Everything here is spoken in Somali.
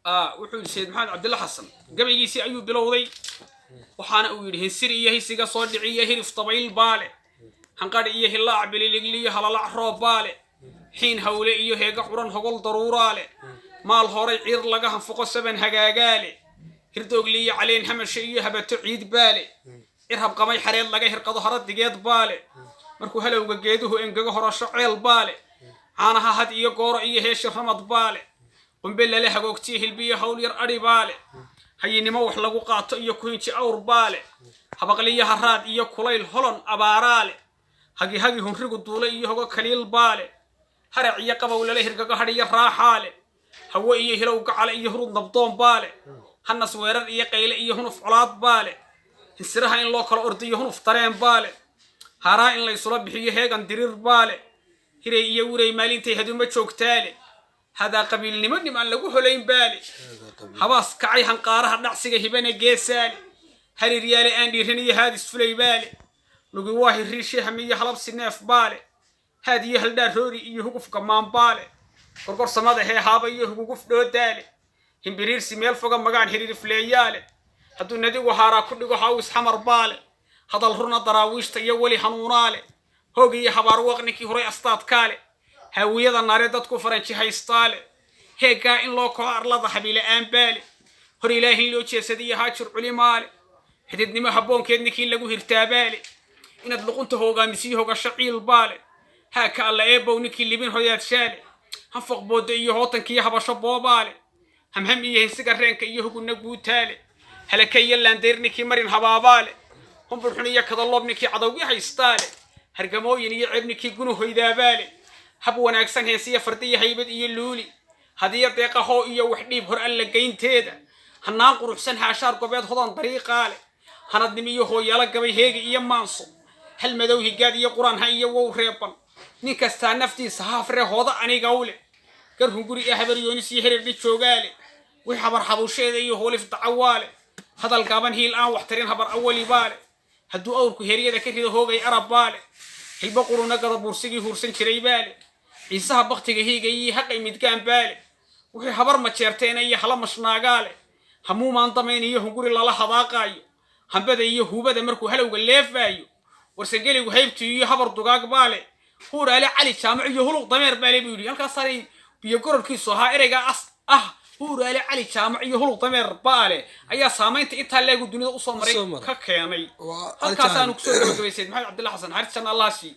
Wuxuu yidhi Sayid Maxamed Cabdilla Xasan, gabaygiisii ayuu bilowday, waxaana uu yidhi: "Hinsir iyo hisiga soo dhiciyo hirif dabayl baale, hanqadh iyo hilaac bililigliyo halalac roob baale, xiin hawle iyo heega curan hogol daruuraale, maal horay ciir laga hanfuqo saban hagaagaale, hirdoogli iyo caleen hamashe iyo habato ciid baale, cir habqamay xareed laga hirqado haradigeed baale, markuu halowga geeduhu engago horasho ceel baale, caanaha had iyo gooro iyo heeshi ramad baale, qumbe lale hagoogtiyo hilbiyo hawl yar adhi baale, hayinimo wax lagu qaato iyo kuhinji awr baale, habaqliyo haraad iyo kulayl holon abaaraale, hagi hagi hunrigu duule iyo hogo kaliil baale, harac iyo qabow lale hirgago hadhiyo raaxaale, hawo iyo hilow gacale iyo hurud nabdoon baale, hanas weerar iyo qayle iyo hunuf colaad baale, hinsiraha in loo kala ordiyo hunuf dareen baale, haaraa in laysula bixiyo heegan diriir baale, hiray iyo wirey maalintay haduma joogtaale, hadaa qabiilnimo nim aan lagu holayn baale, habaas kacay hanqaaraha dhacsiga hibana geesaale, hariryaale aan dhiiran iyo haadis fulay baale, lugi waa hiriishe hamiyo halabsi neef baale, haad iyo haldhaar roori iyo huguf gammaan baale, gorgor samada heehaaba iyo huguguf dhoodaale, himbiriirsi meel foga magaan hiriirifleeyaale, hadduu nadigu haaraa ku dhigo hawis xamar baale, hadal runa daraawiishta iyo weli hanuunaale, hoog iyo habaar waq ninkii huray astaadkaale, haawiyada naare dadku faranji haystaale, heeggaa in loo kaco arlada habila'aan baale, hor ilaahin loo jeesadiyo haajir culimaale, xididnimo habboonkeed ninkii lagu hirtaabaale, inaad luqunta hoogaamisiyo hogasho ciil baale, haaka alla eebow ninkii libin hoyaadshaale, hanfoq boodda iyo hootankiiyo habasho boobaale, hamham iyo hinsiga reenka iyo hugunna guutaale, halaka iyo laandeyr ninkii marin habaabaale, humburxun iyo kadaloob ninkii cadowgii haystaale, hargamooyin iyo ceeb ninkii gunu hoydaabaale, hab wanaagsan heensiya fardiya haybad iyo luuli, hadiya deeqahoo iyo wax dhiib hor alla geynteeda, hanaan quruxsan haashaar gobeed hodan dariiqaale, hanadnim iyo hooyaalo gabay heegi iyo maanso, hal madow higaad iyo qur-aan ha iyo wow reeban, nin kastaa naftiisa haafre hooda anigawle, gar hunguri ee habaryoonis iyo hererdhi joogaale, wix habar xabusheeda iyo hoolif dacawaale, hadal gaaban hiil aan wax tarin habar awali baale, hadduu awrku heryada ka rido hoogay arab baale, hilbo quruna gada buursigii huursan jiray baale, ciisaha baktiga hiigayii haqay midgaan baale, wixii habar majeerteena iyo hala mashnaagaale, hamuumaan damayn iyo hunguri lala hadaaqaayo, hambada iyo huubada markuu halowga leefaayo, warsangeligu haybtu iyo habar dugaag baale, huuraale Cali Jaamac iyo huluq dameer baale buu yidhi. Halkaasaanay biyo gororkiisu ahaa ereygaa as ah, huuraale Cali Jaamac iyo huluq dameer baale, ayaa saamaynta intaa leegu dunida usoo maray Usoo maray. ka keenay. Waa Cali Halkaasaanu Jaamac. kusoo gabagabaysay Maxamed Cabdilla Xasan xaris janna allaha siiyo.